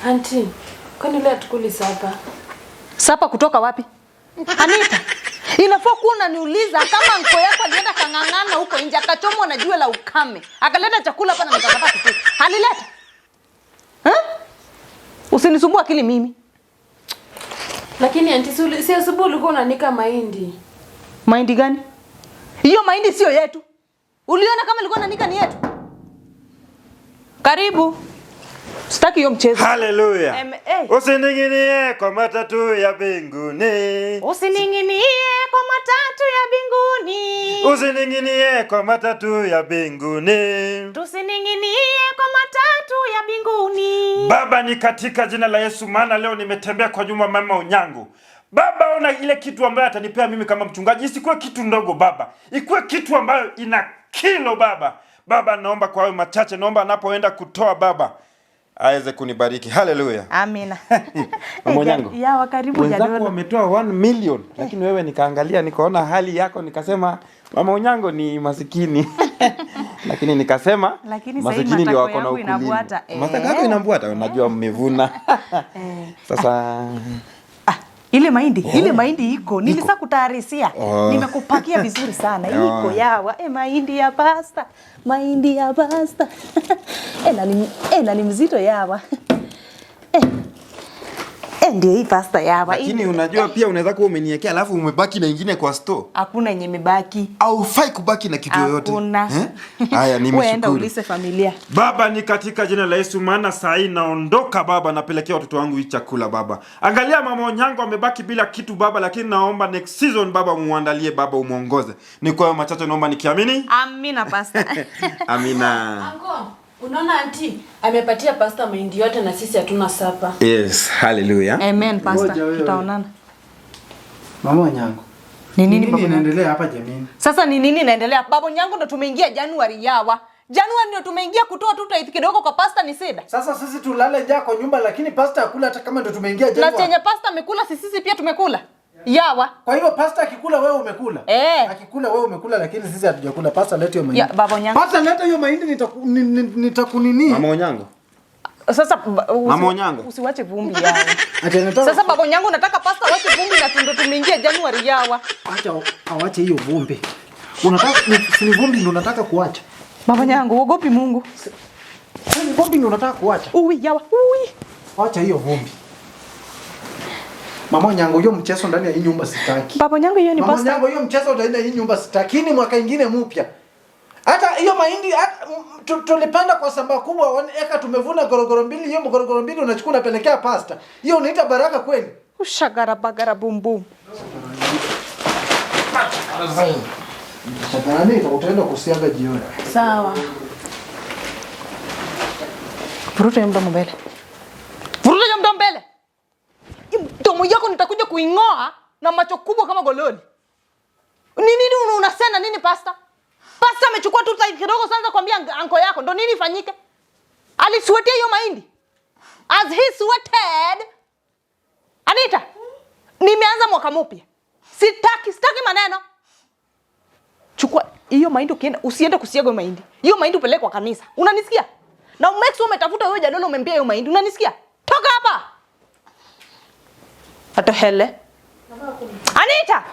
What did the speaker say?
Auntie, kwani leo hatukuli supper? Supper kutoka wapi? Anita, inafaa kuwa unaniuliza kama anko yako alienda kang'ang'ana huko nje akachomwa na jua la ukame, akaleta chakula hapa na nikakataa kupika. Alileta? Eh? Usinisumbue akili mimi. Lakini auntie, si asubuhi ulikuwa unanika mahindi. Mahindi gani? Hiyo mahindi sio yetu. Uliona kama ilikuwa nanika ni yetu? Karibu. Sitaki hiyo mchezo. Haleluya. Eh. Usining'inie kwa matatu ya mbinguni. Usining'inie kwa matatu ya mbinguni. Usining'inie kwa matatu ya mbinguni. Tusining'inie kwa matatu ya mbinguni. Baba, ni katika jina la Yesu, maana leo nimetembea kwa nyumba mama Onyango. Baba, ona ile kitu ambayo atanipea mimi kama mchungaji, isikuwe kitu ndogo Baba, ikuwe kitu ambayo ina kilo Baba. Baba, naomba kwa hayo machache, naomba anapoenda kutoa Baba aweze kunibariki. Haleluya. Amina. Mama Onyango. Yawa, karibu Wenzako Jadolo. wametoa 1 million, lakini wewe nikaangalia nikaona hali yako nikasema Mama Onyango ni masikini. Lakini nikasema Lakini sahii masikini ndio matako wako na yangu ukulima. inafuata. Matako yako inafuata, unajua mmevuna. Sasa Ah, ile mahindi iko. Nilisa kutayarishia. Oh. Nimekupakia vizuri sana. Oh. Iko yawa. Mahindi ya pasta. Mahindi ya pasta. Na ni mzito yawa. Ndio hii pasta yawa. Lakini unajua pia unaweza kuwa umeniwekea alafu umebaki na ingine kwa store. Hakuna yenye imebaki. Haufai kubaki na kitu yoyote. Hakuna. Eh? Haya, Wewe enda nimeshukuru. ulise familia. Baba, ni katika jina la Yesu, maana saa hii naondoka Baba, napelekea watoto wangu hii chakula Baba. Angalia mama Onyango amebaki bila kitu Baba, lakini naomba next season Baba umuandalie Baba, umuongoze. Ni kwa hayo machache naomba nikiamini. Amina, pasta. Amina. Anko, unaona auntie amepatia pasta mahindi yote na sisi hatuna supper. Yes, hallelujah. Amen, pasta. Ngoja wewe. Tutaonana. Mama Onyango. Ni nini, Nini baba? inaendelea hapa jamii? Sasa ni nini inaendelea? Baba Onyango, ndo tumeingia Januari yawa. Januari ndio tumeingia, kutoa tu tithe kidogo kwa pasta ni shida. Sasa sisi tulale njaa kwa nyumba, lakini pasta akula hata kama ndo tumeingia Na Januari. chenye pasta amekula sisi pia tumekula. Yawa. Kwa hivyo pasta akikula wewe umekula. Eh. Akikula wewe umekula, lakini sisi hatujakula. Pasta, leta hiyo mahindi. Ya, Baba Onyango. Pasta, leta hiyo mahindi, nitakunini. Mama Onyango. Sasa Mama Onyango. Usiwache vumbi yawa. Ati anataka Sasa Baba Onyango, nataka pasta wache vumbi na ndo tumeingia Januari yawa. Acha awache hiyo vumbi. Unataka si ni vumbi ndio unataka kuacha? Baba Onyango, uogopi Mungu. Si ni vumbi ndio unataka kuacha? Uwi yawa, uwi. Acha hiyo vumbi. Mama Onyango, hiyo mchezo ndani ya hii nyumba sitaki. Baba Onyango, hiyo ni Mama pasta. Onyango, hiyo mchezo ndani ya hii nyumba sitaki. Hii ni mwaka ingine mpya. Hata hiyo mahindi tulipanda kwa shamba kubwa 1 acre, tumevuna gorogoro mbili. Hiyo gorogoro mbili unachukua unapelekea pasta. Hiyo unaita baraka kweli? Ushagara bagara bum bum. Nani utaenda kusiaga jioni. Sawa. Vuruta hiyo mdomo mbele. Vuruta hiyo mdomo mbele. Hii mdomo yako nitakuja kuing'oa na macho kubwa kama gololi. Ni nini unasema nini pasta? Pasta amechukua tu tithe kidogo, sasa kwambia anko yako ndo nini ifanyike? Alisweatia hiyo mahindi. As he sweated. Anita, nimeanza mwaka mpya. Sitaki maneno. Chukua hiyo mahindi ukienda, usiende kusiaga hiyo mahindi. Hiyo mahindi upeleke kwa kanisa. Unanisikia? Na make sure umetafuta wewe jadolo umempia hiyo mahindi. Unanisikia? Toka hapa. Atohele. Anita!